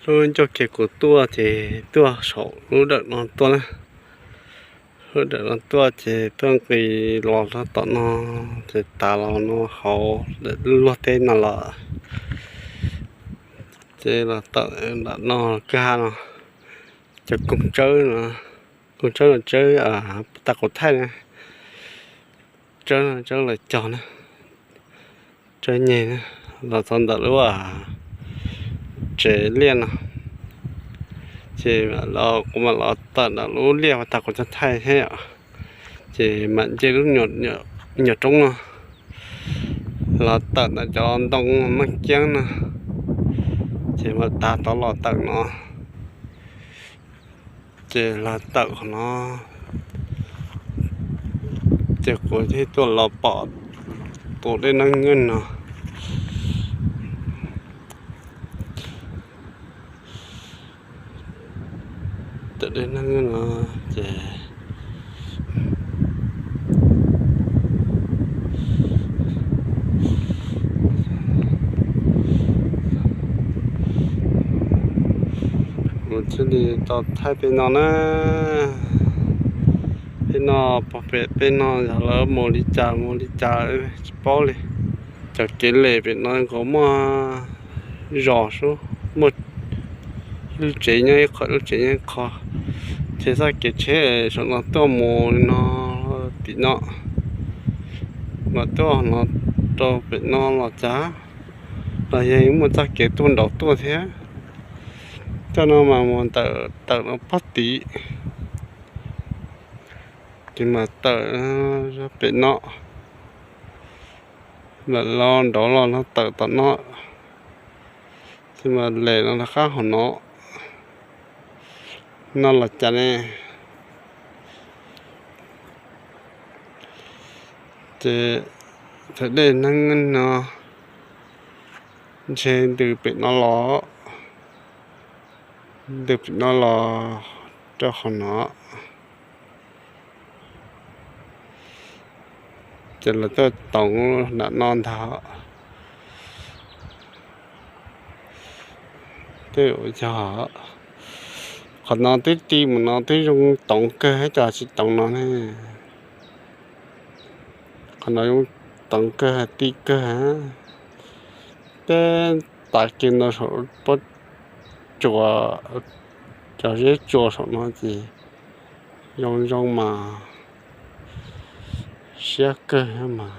Lub ncauj kev kuv tuaj ces tuaj saum lub dawm no tuaj na. Lub dawm no tuaj ces tuaj nqis los rau tom no, ces tav los no hauv luag teb no los, ces los tawm nram no kwj ha no, cov koog tsawb no, koog tsawb no tsawb tag quav thaij na, tsawb no tsawb los cog na, tsawb nyeg na, los txog ntawm lub tsev liaj no, ces kuv mam los tawm ntawm lub liaj uas tag quav cog thaij thiab yom, ces mam nce lub nyuag roob no los tawm ntawm cov ntoo Meej Kiab no, ces mam tav tod los tawm no, ces los tawm qhov no, ces kuv thiaj tuaj los pom tus dej Neeb Nkeej no. Tus dej Neeb Nkeej no ces kuv thiaj li tau thaij pem no na. Pem no, pog pem pem no yog lawv mus li cas mus li cas tsis paub li. Cov kev lem pem no nkaus muaj zos sub, muaj ib lub tsev nyob ib qho, ib lub tsev nyob ib qho, ces txoj kev tsheb saum no tuaj mus no tim no, mas tuaj no rau pem no los cas, los yog muaj txoj kev tuaj nraud tuaj thiab. Coj no mas mus tawm no pob tid, ces mas tawm pem no, lawm los nraud los no tawm tom no, ces mas lem no rov qab hauv no, no los cas ne. Ces thaum dej Neeb Nkeej no ntshe ntws pem no los, ntws pem no los rau qhov no, ces lawv tuaj toov nram no ntag. Tej yog qhov no twb ti mus no twb zoo toov kawg, cov tsis toov no ne, qhov no zoo toov kawg ti kawg. Tej tas kiag ntawd saum pob tsuas, cov zeb tsuas saum no ces zoo zoo mas siab kawg mas.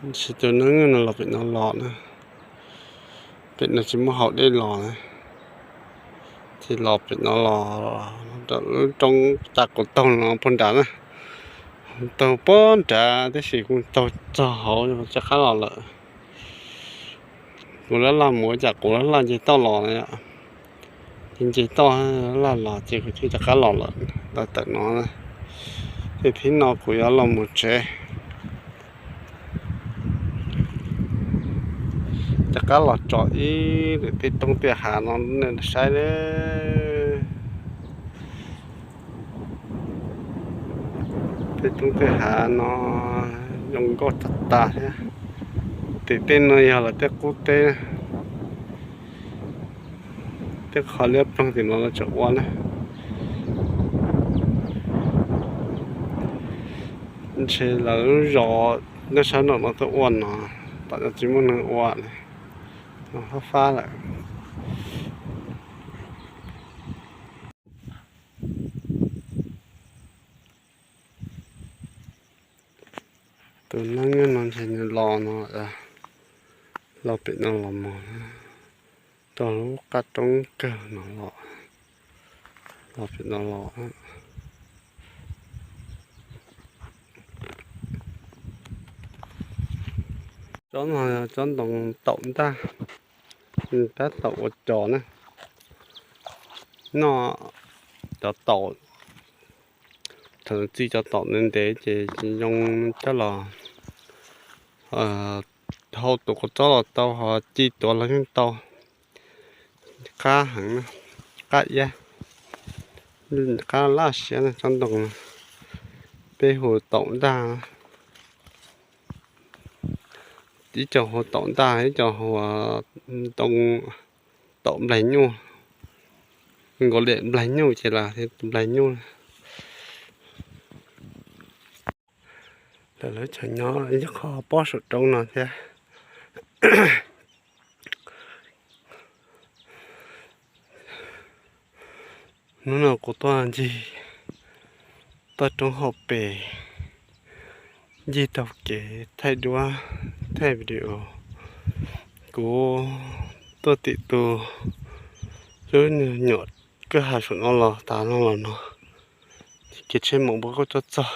Tsis tus neeb no los pem no los na, pem no tsis muaj hauv dej los na, ces los pem no los rau lub roob tag quav taug no puag nrad na, taug puag nrad tab sis kuj taug txog hauv rov qab los lawm. Kuv laj laj mus ua cas kuv laj laj nce toj los, ces nce toj laj los ces kuv thiaj rov qab los lawm, los tawm no. Ces thib no kuv yuav los mus tsev, rov qab los tsom ib lwm tej roob tej hav no nej saib. Tej roob tej hav no zoo nkauj tag tag thiab. Tim tej no yog lawv tej qub teb, tej qhov liab ploog tim no lawv tseem ua na. Ntshe lawv zos nyob sab nraum no tuaj ua no, tam no tsis muaj neeg ua, no fab fab lawm. Tus neeb no ntshe nws los no, los pem no los mus, tau lub qab roob kawg no los, los pem no los. Tsob no yog tsob ntoo taum ntaj, tab tom ua cos na. Noj cov taum, thaum txi cov taum ntev ntev ces tsis zoo coj los hau tus qov txob los tau, ho ci tuav los yeej tau. Qab heev, qab iab, qab laj siab tsob ntoo no. Peb hu taum ntaj, ib co hu taum ntaj, ib co hu ntoo, taum nplaig nyuj, nkaus liam nplaig nyuj ces las nplaig nyuj. Lawv cov nyob ib qho pob saum roob no thiab. Hnub no kuv tuaj ncig toj roob hauv pes, ncig taug kev thaij duab, thaij video. Kuv tuaj tim tus lub nyuam kwj ha saum no los tas no los no, kev tsheb mus npua kuj tuaj txog,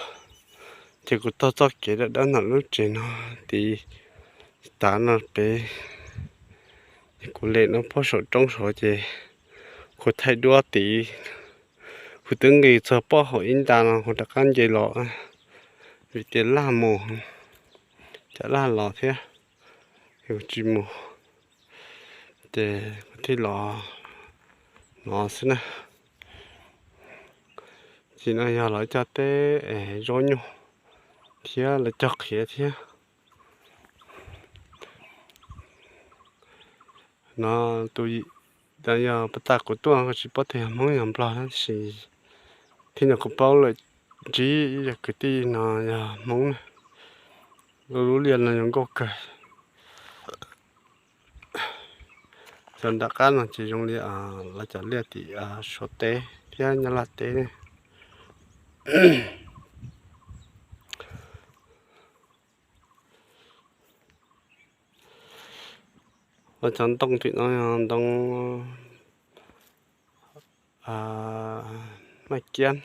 ces kuv taug txoj kev dawb dawb ntawm lub tsev no tid tas no pem. Kuv lem no pob saum roob saud ces kuv thaij duab tid, kuv twb nqis txog pob hauv ib nta no kuv rov qab nce los, vim tias laj mus, cas laj los thiab, kuv tsis mus, ces kuv thiaj los no xwb na. Ces no yog lawv cog teb es zaub nyuj thiab lawv cog qhiav thiab. No tus, yog pas tas kuv tuaj kuv tsis paub tias yog Hmoob yog Nplog tab sis thiab no kuv paub lawm ntsib ib yog kwv tij no yog Hmoob na. Lub liaj no zoo nkauj kawg. Cov nram qab no ces zoo li lawv cov liaj tim Suav teb thiab Nyab Laj teb ne. Ua cov ntoo tim no yog ntoo maj kiab.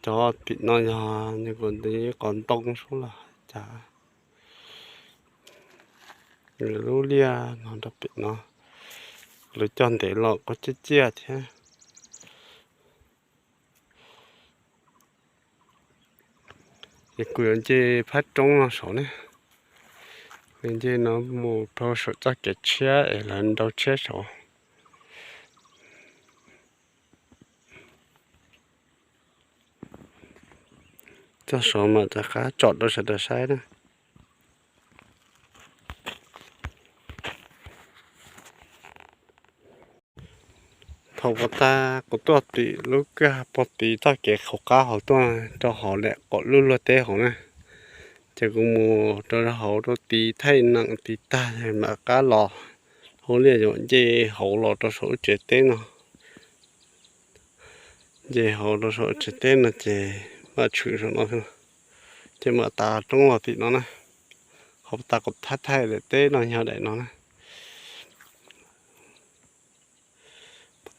Cov tim no yog nws kuj ntawm qhov ntoo sub los cas. Lub liaj no rau pem no, lawv cog ntev los kuj ciaj ciaj thiab. Es kuv yuav nce phab roob no saud ne, nce no mus rau saum txoj kev tshiab es lawv nrau tshiab saud. Txog saud mas rov qab tsom rau sawv daws saib na. Thaum ua tag kuv tuaj tim lub kwj ha puag tid txoj kev qhov qab hauv tuaj rau hauv daim qaum lub luag teb hauv na, ces kuv mus rau hauv rau tid thaij neem tid tag mam qab los. Hauv liaj yuav nce hauv los rau saum lub tsev teb no. Nce hauv rau saum tsev teb no ces mam tshwm saum no, ces mam tav roob los tim no na. Qhov tas kuv thaij thaij daim teb no yog daim no na.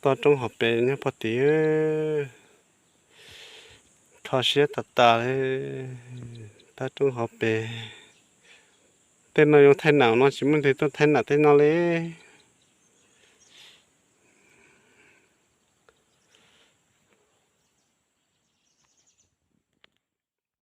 Toj roob hauv pes nyob puag tid, kho siab tas tas li. Toj roob hauv pes, tej no yuav thaij nam no tsis muaj leej twg tuaj thaij nam tej no li.